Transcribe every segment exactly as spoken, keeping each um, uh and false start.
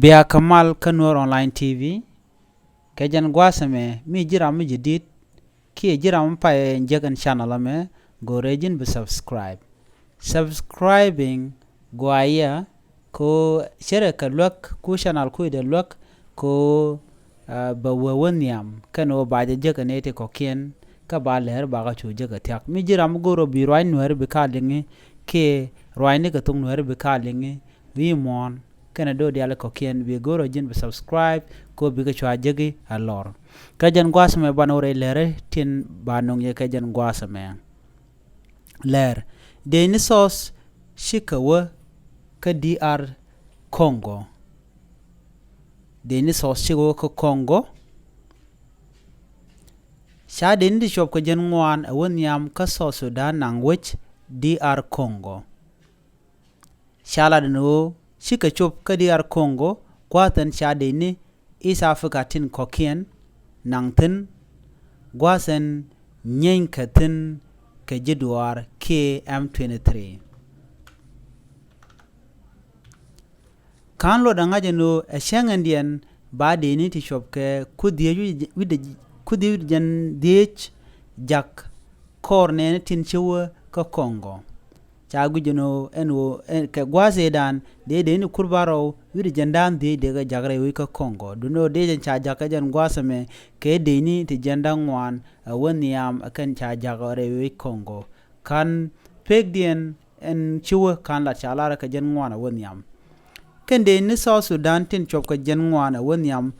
Bia kɛ mal kä Nuer Online T V. Kɛ jɛn gua̱a̱th ɛmɛ, mi ji̱ ram mi ji̱ di̱t kiɛ ji̱ ram mi pay jek ɛn channel ɛmɛ, go̱o̱rɛ ji̱n bi subscribe. Subscribing gɔaa yɛ ko cɛ rɛ kɛ luäk ku channel ku idɛ luäk ko bɛ wee wä nhiam kɛn ɣöö ba jɛ jek ɛn iti kɔ̱kiɛn. Kä ba lɛr ba kä cu jek ɛ thiak. Mi ji̱ ram mi go̱o̱rɛ bi ruac Nuɛri bi ka liŋi kiɛ ruacni kɛ thok Nuɛri bi ka liŋi, wi̱i̱ muɔ̱ɔ̱n kɛnɛ do̱r diaal kɔ̱kiɛn bi go̱o̱rɛ ji̱n bi subscribe ko bikɛ cua jeki a lɔr. Kä jɛn gua̱a̱th ɛmɛ banɛ wä rɛy lɛrɛ tin ba nuŋ yɛ kɛ jɛn gua̱a̱th ɛmɛ. Lɛr, deni South cikɛ wä kä D R Congo. Deni South cikɛ wä kä Congo. Ca deni ti cuɔp kɛ jɛn ŋuan ɛ wä nhiam kä South Sudan naŋ wec D R Congo. Ca lat ɛn ɣöö cikɛ cop kä D R Congo gua̱a̱th ɛn ca dec ni East Africa tin kɔ̱kiɛn naŋ thi̱n gua̱a̱th ɛn nyieeny kɛ thi̱n kɛ ji̱ duaar kiɛ M twenty-three. Ka̱n luɔt ɛ ŋa̱c ɛn ɣöö ɛ cäŋ ɛn diɛn ba dec ni ti cuɔp kɛ ku dhiec wi̱cdɛ ku dhiec wi̱cdɛ jɛn dhiec jak kɔr nɛɛni tin ci wä kä Congo. Ca guic ɛn ɣöö ɛn ɣöö kɛ gua̱a̱th ëëdan dee dee ni kur barɔw wi̱cdɛ jɛn da̱a̱n dhiec dee kɛ jak rɛy wec kä Congo. Duundɛ ɣöö dee jɛn ca jak kɛ jɛn gua̱a̱th ɛmɛ kɛ dee ni ti jɛn da̱ŋ ŋuan ɛ wä nhiam ɛ kɛn ca jak rɛy wec Congo. Ka̱n pekdiɛn ɛn ci wä ka̱n lat ca lar kɛ jɛn ŋuan ɛ wä nhiam. Kɛn dee ni South Sudan tin cuɔp kɛ jɛn ŋuan ɛ wä nhiam.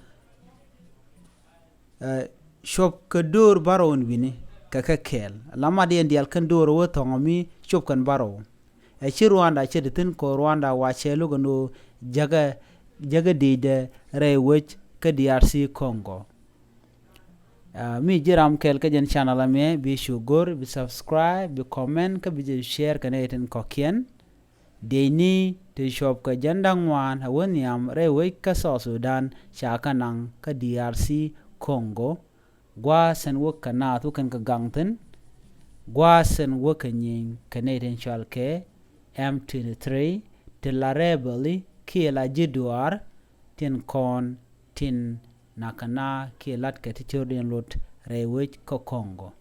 Cuɔp kɛ döör bärɔw in wi̱ni kɛ kɛ kɛɛl. Lamadiɛn diaal kɛn döör wä thɔŋ mi cuɔp kɛn bärɔw. Ɛ ci Rwanda cɛ ti thi̱n kɔ Rwanda wa cɛ lo̱k ɛn ɣöö jäkɛ jäkɛ di̱i̱cdɛ rɛy wec kä D R C Congo. Mi ji̱ ram kɛl kä jɛn channel ɛmɛ bi cu go̱r bi subscribe bi comment kä bi jɛ share kɛnɛ itin kɔ̱kiɛn. Dee ni ti cuɔp kɛ jɛn da̱ŋ ŋuan ɛ wä nhiam rɛy wec kä South Sudan ca kä naŋ kä D R C Congo. Gua̱a̱th ɛn wä kɛ naath wä kɛn kɛ gaŋ thi̱n. Gua̱a̱th ɛn wä kɛ nyieeny kɛ nɛy tin cual kɛ M twenty-three ti la rebel kiɛ la ji̱ duaar tin kɔn tin nakä na kiɛ latkɛ ti cör diɛn lot rɛy wec kä Congo.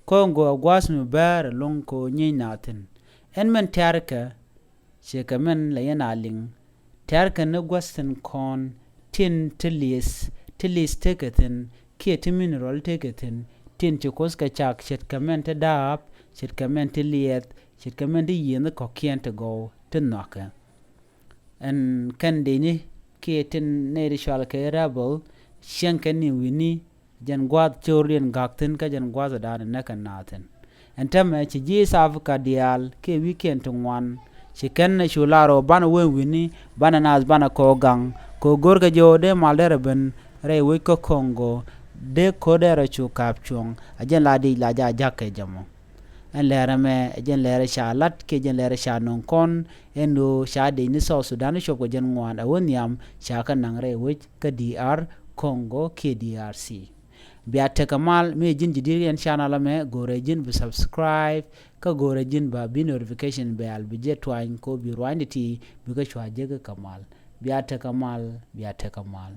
Congo ɛ gua̱a̱th mi bäär ɛlɔ̱ŋ kɛ ɣöö nyieeny naath thi̱n. Ɛn mɛn tɛ̈rkɛ ciɛ kɛ mɛn lɛ yɛn a liŋ. Tɛ̈rkɛ ni gua̱th thi̱n kɔn tin ti lieth ti lieth tekɛ thi̱n kiɛ ti mineral tekɛ thi̱n tin ci Kuoth kɛ cak ce̱tkɛ mɛn ti da̱a̱p ce̱tkɛ mɛn ti liɛth ce̱tkɛ mɛn ti yiëëni kɔ̱kiɛn ti gɔw ti nhɔakɛ. Ɛn kɛn dee ni kiɛ tin nɛy ti cual kɛ rebel cieŋ kɛn ni wi̱ni. Jɛn gua̱a̱th cöördiɛn gak thi̱n kä jɛn gua̱a̱th ɛ da̱a̱n ɛ näk kɛn naath thi̱n. Ɛn täämɛ ci ji̱ East Africa diaal kiɛ wi̱i̱kiɛn ti ŋuan ci kɛn ɛ cu lar ɣöö banɛ wen wi̱ni banɛ naath banɛ kɔɔk gaŋ kɛ ɣöö görkɛ jɛ ɣöö dee mal derɛ ben rɛy wec kä Congo dee ko̱r derɛ cu ka̱a̱p cuɔ̱ŋ. A jɛn la dic la jaa ja̱k kɛ jɛ mɔ. Ɛn lɛr ɛmɛ ɛ jɛn lɛr ɛ ca lat kiɛ jɛn lɛr ɛ ca nöŋ kɔn ɛn ɣöö ca dec ni South Sudan cuɔp kɛ jɛn ŋuan ɛ wä nhiam ca kä naŋ rɛy wec kä D R Congo kiɛ D R C. Bia tekɛ mal mi ji̱n ji̱ di̱t yɛn channel ɛmɛ go̱rɛ ji̱n bi subscribe kä go̱rɛ ji̱n ba bi notification bell bi jɛ tuany ko bi ruany ti ti bi kä cua jek kä mal. Bia tekɛ mal bia tekɛ mal.